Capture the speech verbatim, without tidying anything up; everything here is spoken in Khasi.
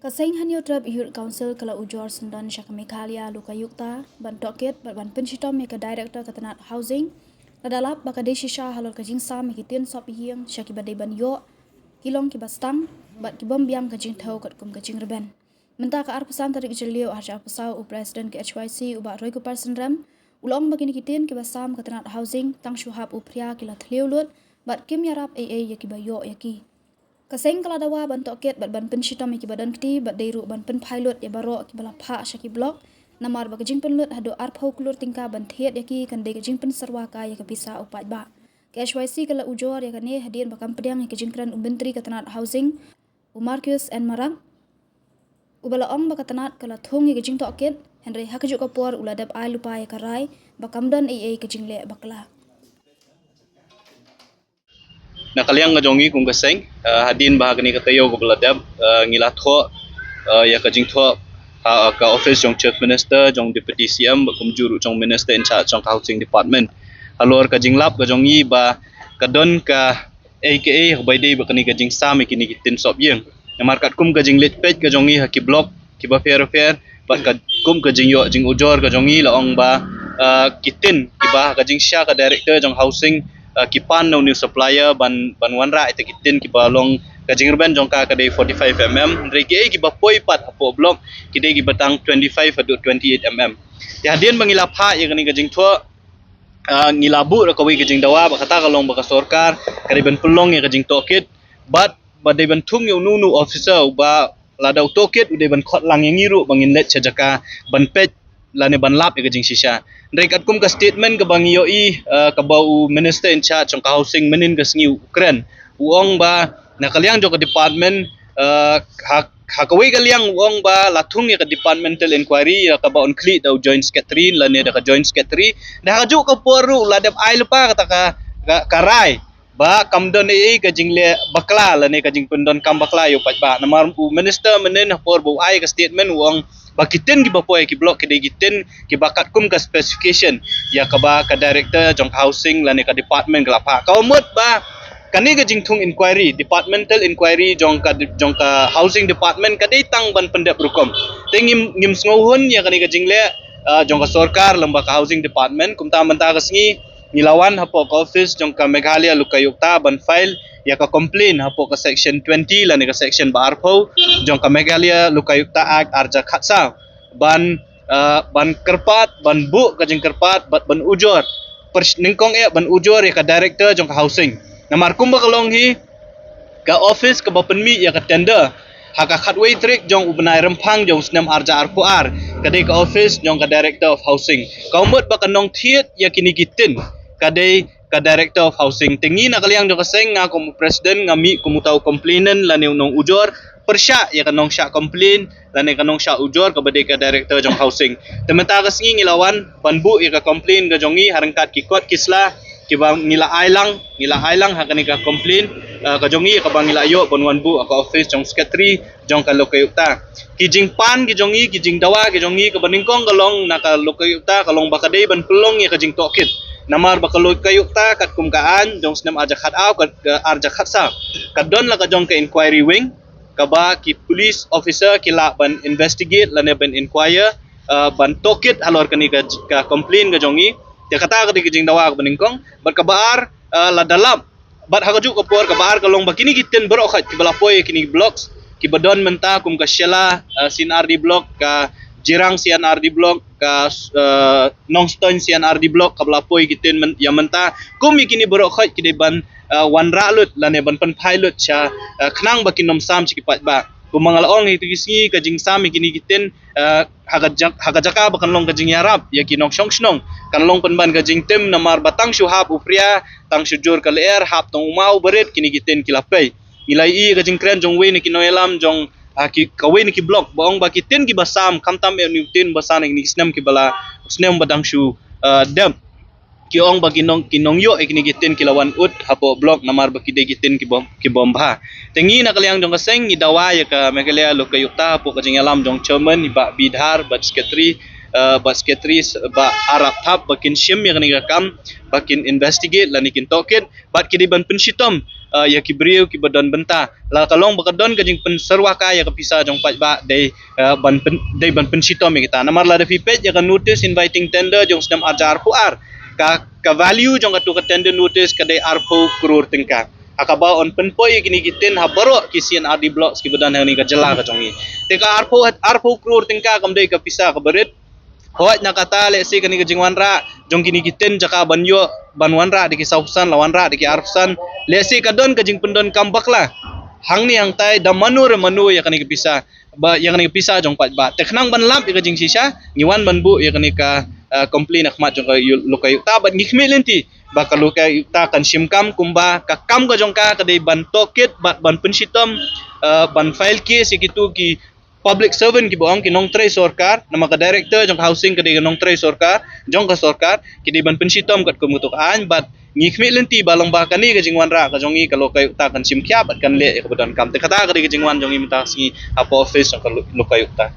Ka seng Hynñiewtrep Youth Council ka la ujor syndon sha ka Meghalaya Lokayukta ban tohkit bad ban pynshitom ïa ka Director ka tnat Housing, lada lap ba ka dei shisha halor ka jingsam ïa ki tin sop ïing sha kiba dei ban ïoh, ki long kiba stang bad ki bym biang ka jingthew katkum ka jingrben. Mynta ka arphew san tarik Jylliew arhajar arphew saw, u President ka H Y C u Bah Roykupar Synrem u la ong ba kine ki tin kiba sam ka tnat Housing tang shu hap u phria ki la thliew lut bad kim ïarap ei ei ïa kiba ïoh ïa ki. Ka seng ka la dawa ban tohkit bad ban pynshitom ïa kiba don kti bad dei ruh ban pynphai lut ïa baroh kiba la phah sha ki block, namar ba ka jingpynlut haduh arphew klur tyngka ban thied ïa ki kan dei ka jingpynsyrwa kai ïa ka pisa u paidbah. Ka H Y C ka la ujor ïa kane hadien ba kam pdiang ïa ka jingkren u Myntri ka tnat Housing, u Marcuise N Marak, uba la ong ba ka tnat ka la thung ïa ka jingtohkit, hynrei ha kajuh ka por u la dep ai lypa ïa ka rai ba kam don ei ei ka jingleh bakla. Na ka liang ka jong ngi kum ka seng, eh, hadien ba ha kane ka taïew kaba la dep, eh, ngi la thoh, eh, ïa ka jingthoh ha ka office jong Chief Minister, jong Deputy C M bad kumjuh ruh jong Minister in charge jong ka Housing Department halor ka jinglap ka jong ngi ba ka don kaei kaei kaba ïadei bad kane ka jingsam ïa kine ki tin sop ïing. Namar katkum ka jingleit peit ka jong ngi ha ki block kiba pher pher bad katkum ka jingïoh jingujor ka jong ngi, la ong ba, ah, ki tin kiba ha ka jingshisha ka Director jong Housing, ah, ki pan na u new supplier ban, ban wanrah ïa kita ki tin kiba long ka jingrben jong ka ka dei forty-five mm, hynrei kiei kiba poi pat hapoh block ki dei kiba tang twenty-five haduh twenty-eight mm. Te hadien ba ngi la phah ïa kane ka jingthoh, ah, ngi la buh ruh kawei ka jingdawa ba kata ka long ba ka sorkar ka dei ban pynlong ïa ka jingtohkit bad ba dei ban thung ïa uno uno u officer uba lada u tohkit u dei ban khot lang ïa ngi ruh ba ngin leit sha jaka ban peit lane ban lap ïa ka jingshisha. Hynrei katkum ka statement kaba ngi ïohi, eh, kaba u Minister in charge jong ka Housing mynhynnin ka sngi u kren, u ong ba na ka liang jong ka department, eh, ha, ha kawei ka liang u ong ba la thung ïa ka departmental inquiry ïa kaba un khlieh da u Joint Secretary lane da ka Joint Secretary. Da ha kajuh ka por ruh la dep ai lypa kata ka, ka, ka rai ba kam don ei ei ka jingleh bakla lane ka jingpyndonkam bakla ïa u paidbah. Namar u Minister mynhynnin ha por ba u ai ka statement u ong ba ki tin kiba poi ki block ki dei ki tin kiba katkum ka specification ïa kaba ka Director jong ka Housing lane ka department ka la phah. Ka mut ba kane ka jingthung inquiry, departmental inquiry jong ka, jong ka Housing Department ka dei tang ban pyndep rukom. Te ngim, ngim sngewhun ïa kane ka jingleh, ah, jong ka sorkar lem bad ka Housing Department. Kumta mynta ka sngi ngi la wan hapoh ka office jong ka Meghalaya Lokayukta ban file ïa ka complaint hapoh ka section twenty lane ka section ba arphew jong ka Meghalaya Lokayukta Act arhajar khatsaw ban, ah, ban kyrpad, ban buh ka jingkyrpad bad ban ujor, pyrsh-, nyngkong eh ban ujor ïa ka Director jong ka Housing. Namar kumba ka long hi, ka office kaba pynmih ïa ka tender ha ka khatwei tarik jong u bnai Rymphang jong u snem arhajar arphew ar ka dei ka office jong ka Director of Housing. Ka mut ba ka nongthied ïa kine ki tin ka dei ka Director of Housing. Te ngi na ka liang jong ka seng, nga kum u President, nga mih kum uta u complainant lane u nongujor pyrshah ïa ka nongshah complain lane ka nongshah ujor kaba dei ka Director jong Housing. Te mynta ka sngi ngi la wan ban buh ïa ka complain ka jong ngi ha ryngkat ki kot ki sla kiba ngi la ai lang, ngi la ai lang ha kane ka complain, eh, ka jong ngi kaba ngi la ïoh ban wan buh ha ka office jong Secretary jong ka Lokayukta. Ki jingpan ki jong ngi, ki jingdawa ki jong ngi kaba nyngkong ka long na ka Lokayukta ka long ba ka dei ban pynlong ïa ka jingtohkit. Namar ba ka Lokayukta katkum ka aiñ jong u snem arhajar khatar, ka, ka arhajar khatsaw, ka don la ka jong ka inquiry wing kaba ki police officer ki lah ban investigate lane ban inquire, ah, ban tohkit halor kane ka, ka complain ka jong ngi. Te kata ka dei ka jingdawa kaba nyngkong. Bad kaba ar, ah, lada lap, bad ha kajuh ka por kaba ar ka long ba kine ki tin baroh khoit kiba la poi ïa kine ki blocks kiba don mynta kum ka Shella, ah, C and R D block, ka Jirang C and R D block, ka, ah, Nongstoiñ C and R D block kaba la poi ki tin myn-, ïa mynta. Kum ïa kine baroh khoit ki dei ban, ah, wanrah lut lane ban pynphai lut sha, ah, khnang ba kin ym sam sha ki paidbah. Kumba nga la ong, ïa kito ki sngi ka jingsam ïa kine ki tin, ah, ha ka jak-, ha ka jaka ba kan long ka jingïarap ïa ki nongshong shnong, kan long pynban ka jingtim namar ba tang shu hap u phria, tang shu jur ka lyer, hap tang u maw barit kine ki tin ki la pei. Ngi la ïohi ka jingkren jong uwei na ki nongïalam jong, ah, ki, kawei na ki block ba ong ba ki tin kiba sam, khamtam eh une u tin ba sam ha kine ki snem kiba la, snem ba dang shu, ah, dep, ki ong ba ki nong, ki nongïoh ïa kine ki tin ki la wan ud hapoh block namar ba ki dei ki tin ki bym, ki bym bha. Te ngi na ka liang jong ka seng ngi dawa ïa ka Meghalaya Lokayukta hapoh ka jingïalam jong Chairman i Bah B Dhar bad Secretary, uh, bad secretary, bad arap thap ba kin shim ïa kane ka kam, ba kin investigate lane kin tohkit, bad ki dei ban pynshitom uh, ïa ki briew kiba don bynta. La ka long ba ka don ka jingpynsyrwa ka ïa ka pisa jong paidbah dei uh, ban pyn, dei ban pynshitom ïa kita. Namar lada phi peit ïa ka notice inviting tender jong snem arhajar arphew ar, ka ka value jong katu ka tender notice ka dei arphew klur tyngka. Ha kaba yn pynpoi ïa kine ki tin ha baroh ki C and R D blocks kiba don ha kane ka jylla ka jong ngi. Te ka arphew, arphew klur tyngka kam dei ka pisa kaba rit. Hooid, na kata lehse kane ka jingwanrah jong kine ki tin jaka ban ïoh ban wanrah da ki saw phew san, la wanrah da ki ar phew san, lehse ka don ka jingpyndonkam bakla hangne hangtai da mano re mano ïa kane ka pisa, ba ïa kane ka pisa jong paidbah. Te khnang ban lap ïa ka jingshisha, ngi wan ban buh ïa kane ka uh, complain ha khmat jong ka yu- lokaiyukta, bad ngi khmih lynti ba ka lokaiyukta kan shim kam, kumba ka kam ka jong ka ka dei ban tohkit bad ban pynshitom, uh, ban file case ïa kitu ki public servant kiba ong, ki nongtrei sorkar, namar ka director jong ka housing ka dei ka nongtrei sorkar jong ka sorkar, ki dei ban pynshitom katkum katu ka aiñ. Bad ngi khmih lynti ba long ba kane ka jingwanrah ka jong ngi ka lokaiyukta kan shim khia bad kan leh ïa kaba donkam. Te kata ka dei ka jingwan jong ngi mynta ka sngi hapoh office jong ka lo- lokaiyukta.